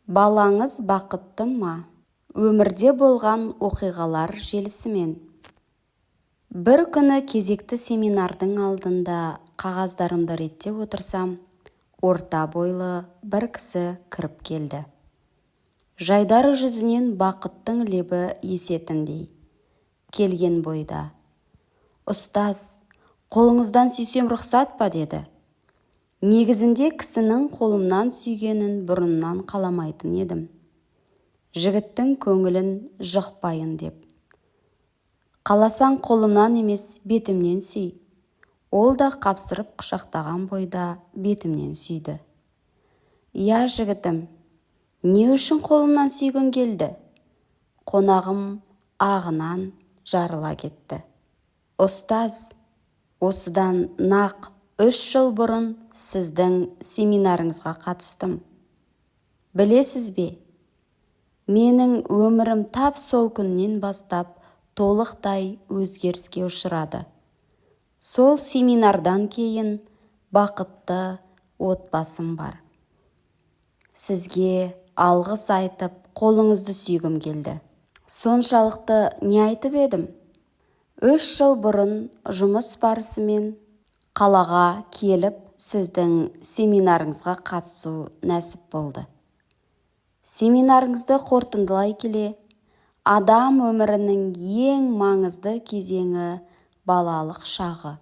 Балаңыз бақытты ма? Өмірде болған оқиғалар желісімен. Бір күні кезекті семинардың алдында қағаздарымды реттеп отырсам, орта бойлы бір кісі кіріп келді. Жайдары жүзінен бақыттың лебі есетіндей. Келген бойда: "Ұстаз, қолыңыздан сүйсем рұқсат па?" – деді. Негізінде кісінің қолымнан сүйгенін бұрыннан қаламайтын едім. Жігіттің көңілін жықпайын деп: "Қаласаң, қолымнан емес, бетімнен сүй". Ол да қапсырып құшақтаған бойда бетімнен сүйді. "Иә, жігітім, не үшін қолымнан сүйгің келді?" Қонағым ағынан жарыла кетті. "Ұстаз, осыдан нақ 3 жыл бұрын сіздің семинарыңызға қатыстым. Білесіз бе, менің өмірім тап сол күннен бастап толықтай өзгеріске ұшырады. Сол семинардан кейін бақытты отбасым бар. Сізге алғыс айтып, қолыңызды сүйгім келді". Соншалықты не айтып едім? 3 жыл бұрын жұмыс барысымен қалаға келіп, сіздің семинарыңызға қатысу нәсіп болды. Семинарыңызды қорытындылай келе, адам өмірінің ең маңызды кезеңі – балалық шағы.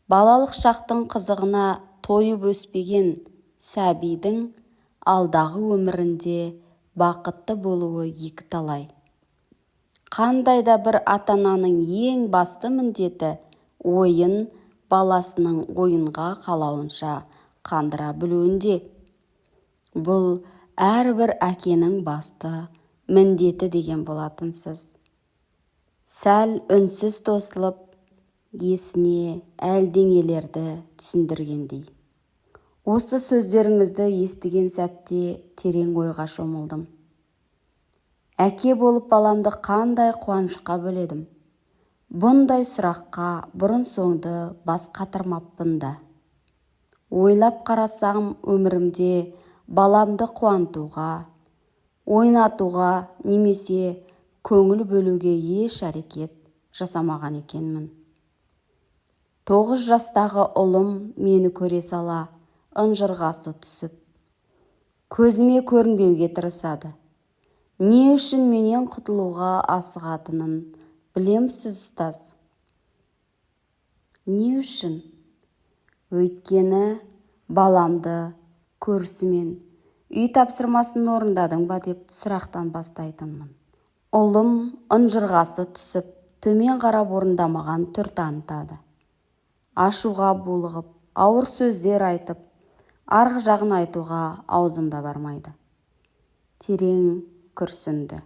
Балалық шақтың қызығына тойып өспеген сәбидің алдағы өмірінде бақытты болуы екіталай. Қандай да бір ата-ананың ең басты міндеті ойын баласының ойынға қалауынша қандыра білуінде. Бұл әрбір әкенің басты міндеті деген болатынсыз. Сәл үнсіз тосылып, есіне әлденелерді түсіргендей. Осы сөздеріңізді естіген сәтте терең ойға шомылдым. Әке болып баламды қандай қуанышқа бөледім? Бұндай сұраққа бұрын-соңды бас қатырмаппын да. Ойлап қарасам, өмірімде баламды қуантуға, ойнатуға немесе көңіл бөлуге еш әрекет жасамаған екенмін. 9 жастағы ұлым мені көре сала ынжырғасы түсіп, көзіме көрінбеуге тырысады. Не үшін менен құтылуға асығатынын білемісіз, ұстаз? Не үшін? Өйткені баламды көрісімен "Үй тапсырмасын орындадың ба?" деп сұрақтан бастайтынмын. Ұлым ынжырғасы түсіп, төмен қарап орындамаған түр танытады. Ашуға булығып, ауыр сөздер айтып, арғы жағын айтуға аузым да бармайды. Терең күрсінді.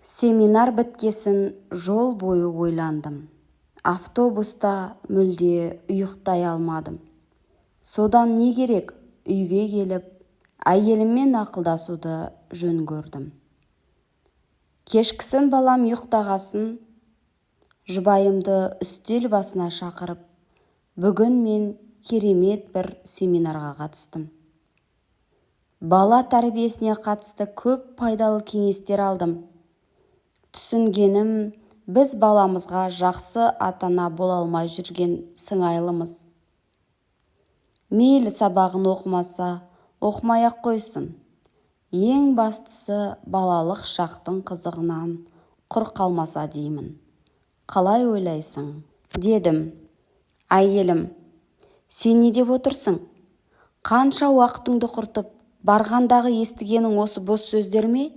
Семинар біткесін жол бойы ойландым. Автобуста мүлде ұйықтай алмадым. Содан не керек, үйге келіп, әйеліммен ақылдасуды жөн көрдім. Кешкісін балам ұйықтағасын жұбайымды үстел басына шақырып: "Бүгін мен керемет бір семинарға қатыстым. Бала тәрбиесіне қатысты көп пайдалы кеңестер алдым. Түсінгенім, біз баламызға жақсы ата-ана бола алмай жүрген сыңайлымыз. Мейлі, сабағын оқымаса, оқымай-ақ қойсын. Ең бастысы балалық шақтың қызығынан құр қалмаса деймін. Қалай ойлайсың?" – дедім. Әйелім: "Сен не деп отырсың? Қанша уақытыңды құртып, барғандағы естігенің осы бос сөздер ме?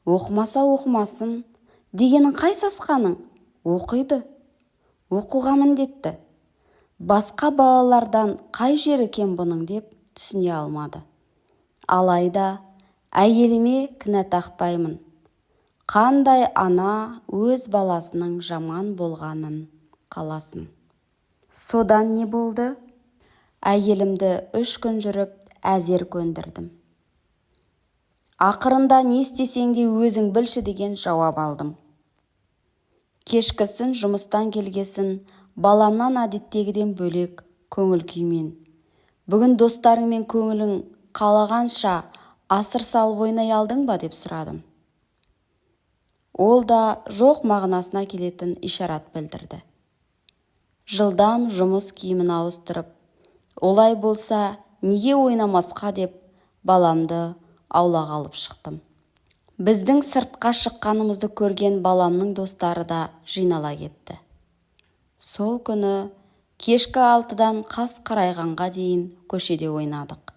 Оқымаса оқымасын дегенің қай сасқаның? Оқиды. Оқуға міндетті. Басқа балалардан қай жері кем бұның?" – деп түсіне алмады. Алайда әйеліме кінә тақпаймын. Қандай ана өз баласының жаман болғанын қаласын? Содан не болды? Әйелімді 3 күн жүріп әзер көндірдім. Ақырында "Не істесең де өзің білші" деген жауап алдым. Кешкісін жұмыстан келгесін баламнан әдеттегіден бөлек көңіл күймен: "Бүгін достарыңмен көңілің қалағанша Асыр салып ойнай алдың ба деп сұрадым. Ол да жоқ мағынасына келетін ишарат білдірді. Жылдам жұмыс киімін ауыстырып, олай болса неге ойнамасқа деп баламды аулаға алып шықтым. Біздің сыртқа шыққанымызды көрген баламның достары да жинала кетті. Сол күні кешкі 6-дан қас қарайғанға дейін көшеде ойнадық.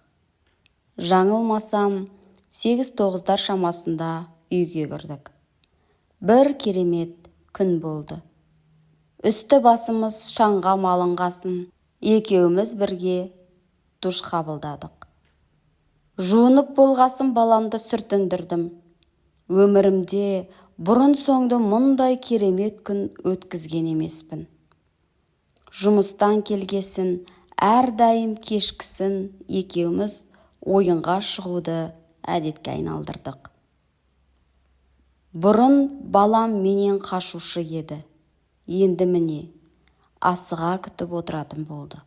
Жаңылмасам, 8-9-дар шамасында үйге кірдік. Бір керемет күн болды. Үсті басымыз шаңға малынғасын, екеуміз бірге душ қабылдадық. Жуынып болғасын баламды сүртіндірдім. Өмірімде бұрын-соңды мұндай керемет күн өткізген емеспін. Жұмыстан келгесін әрдайым кешкісін екеуміз ойынға шығуды әдетке айналдырдық. Бұрын балам менен қашушы еді. Енді міне, асыға күтіп отыратын болды.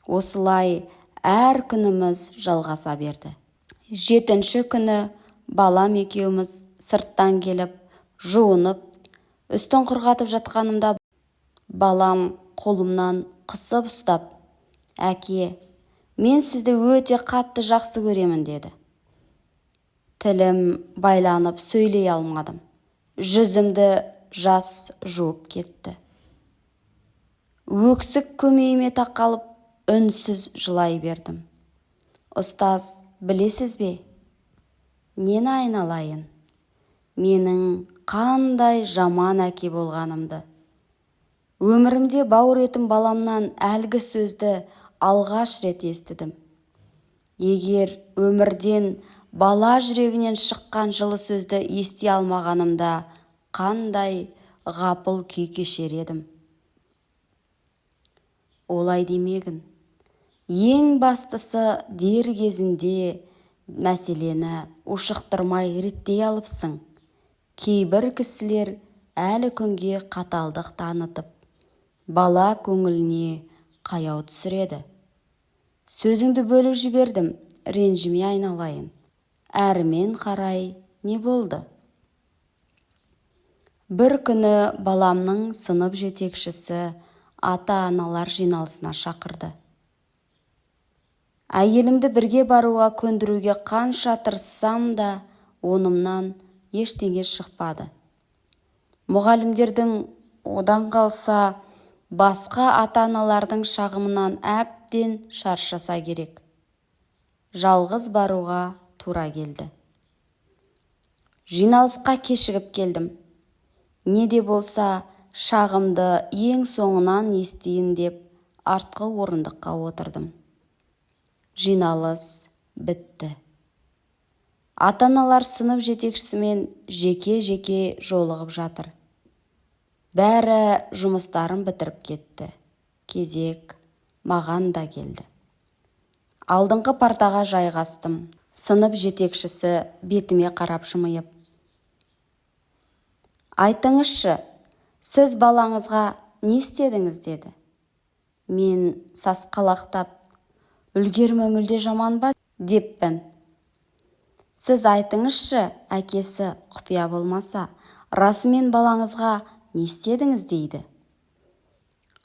Осылай әр күніміз жалғаса берді. 7-ші күні балам екеуміз сырттан келіп, жуынып, үстін құрғатып жатқанымда балам қолымнан қысып ұстап, «Әке, мен сізді өте қатты жақсы көремін» деді. Тілім байланып сөйлей алмадым. Жүзімді жас жуып кетті. Өксік көмейіме тақалып, үнсіз жылай бердім. Ұстаз, білесіз бе? Нені айналайын? Менің қандай жаман әке болғанымды. Өмірімде бауыр етім баламнан әлгі сөзді алғаш рет естідім. Егер өмірден бала жүрегінен шыққан жылы сөзді ести алмағанымда қандай ғапыл күй кешер едім. Олай демегін. Ең бастысы дер кезінде мәселені ушықтырмай реттей алыпсың. Кейбір кісілер әлі күнге қаталдық танытып, бала көңіліне қаяу түсіреді. Сөзіңді бөліп жібердім, ренжіме айналайын. Әрмен қарай не болды? Бір күні баламның сынып жетекшісі ата-аналар жиналысына шақырды. Әйелімді бірге баруға көндіруге қанша тырыссам да, онымнан ештеңе шықпады. Мұғалімдердің одан қалса, басқа ата-аналардың шағымынан әбден шаршаса керек. Жалғыз баруға тура келді. Жиналысқа кешігіп келдім. Не де болса, шағымды ең соңынан естиін деп артқы орындыққа отырдым. Жиналыс бітті. Ата-аналар сынып жетекшісімен жеке-жеке жолығып жатыр. Бәрі жұмыстарын бітіріп кетті. Кезек маған да келді. Алдыңғы партаға жайғастым. Сынып жетекшісі бетіме қарап жымиып, «Айтыңызшы, сіз балаңызға не істедіңіз?» деді. Мен сасқалақтап, «Үлгерімі мүлде жаман ба?» деппін. «Сіз айтыңызшы, әкесі, құпия болмаса, расымен балаңызға не істедіңіз?» дейді.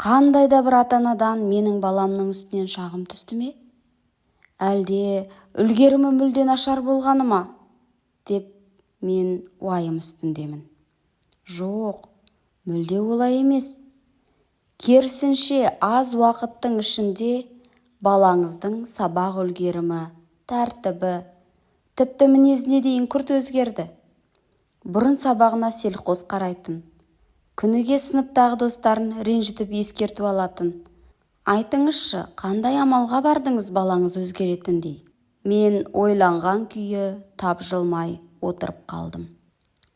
Қандай да бір ата-анадан менің баламның үстінен шағым түсті ме? Әлде үлгерімі мүлде нашар болғаны ма? Деп мен уайым үстіндемін. Жоқ, мүлде олай емес. Керісінше, аз уақыттың ішінде балаңыздың сабақ үлгерімі, тәртібі, тіпті мінезіне дейін күрт өзгерді. Бұрын сабағына селқос қарайтын, күніге сыныптағы достарын ренжітіп ескерту алатын. Айтыңызшы, қандай амалға бардыңыз балаңыз өзгеретіндей? Мен ойланған күйі тапжылмай отырып қалдым.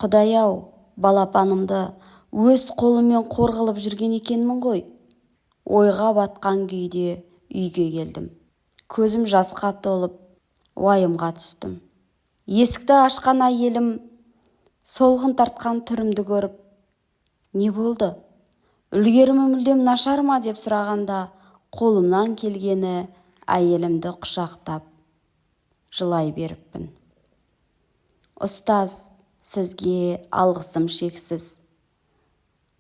Құдай-ау, балапанымды өз қолыммен қор қылып жүрген екенмін ғой. Ойға батқан күйде үйге келдім. Көзім жасқа толып, уайымға түстім. Есікті ашқан әйелім солғын тартқан түрімді көріп, «Не болды? Үлгерімі мүлдем нашар ма?» деп сұрағанда, қолымнан келгені әйелімді құшақтап, Жылай беріппін. Ұстаз, сізге алғысым шексіз.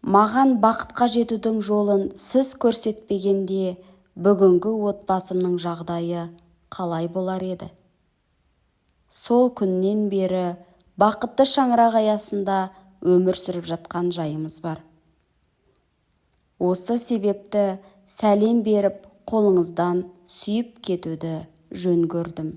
Маған бақытқа жетудің жолын сіз көрсетпегенде, бүгінгі отбасымның жағдайы қалай болар еді? Сол күннен бері бақытты шаңырақ аясында өмір сүріп жатқан жайымыз бар. Осы себепті сәлем беріп, қолыңыздан сүйіп кетуді жөн көрдім.